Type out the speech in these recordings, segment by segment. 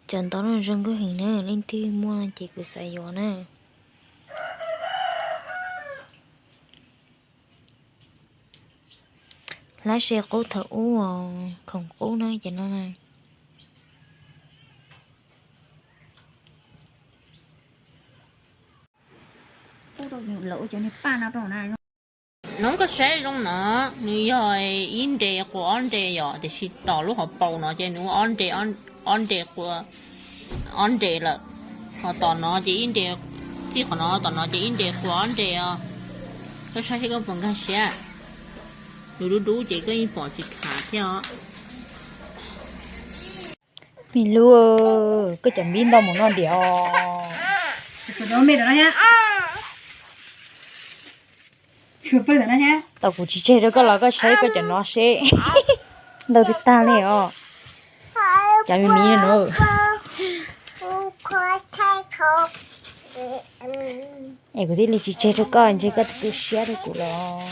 Cov ntov no zoo nkauj heev na, leej twg muaj no ces kuv xav yuav na. Hlab se qub thaum ub, khoom qub na ces no na. Nov koj saib zoo no, nws yog ib nre quas ob nre yom, tiam sis tom lub hauv paus no ces nws ua ob nre, ob nre quas ob nre lawm. Ho tom no ces ib nre, txij qhov no tom no ces ib nre quas ob nre os. Koj saib seb koj puas nkag siab. Nws dub dub ces koj yeej pom tsis khav thiab os. Me lub, koj cov npib ntau mus no diam os. Tau kuv tsis tseg rau koj los koj saib koj cov no seb. Ntau tag tag li os. Cov me miv no. Es kuv thiaj li tsis tseg rau koj, ntshe koj tu siab rau kuv los.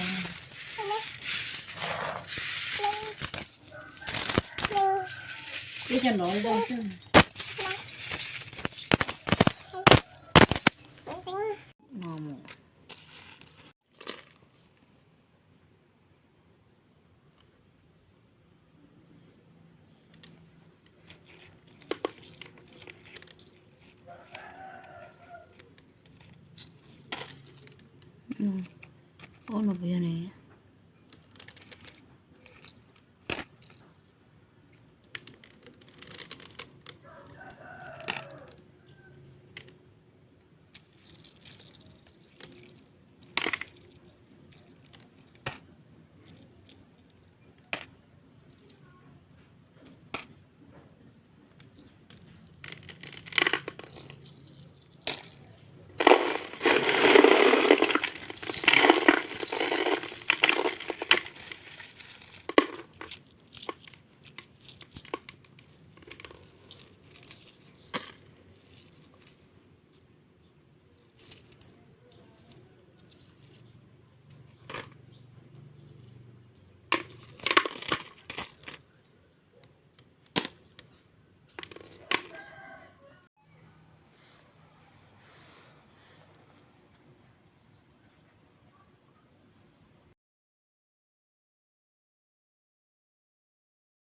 Ob no puas yog ne?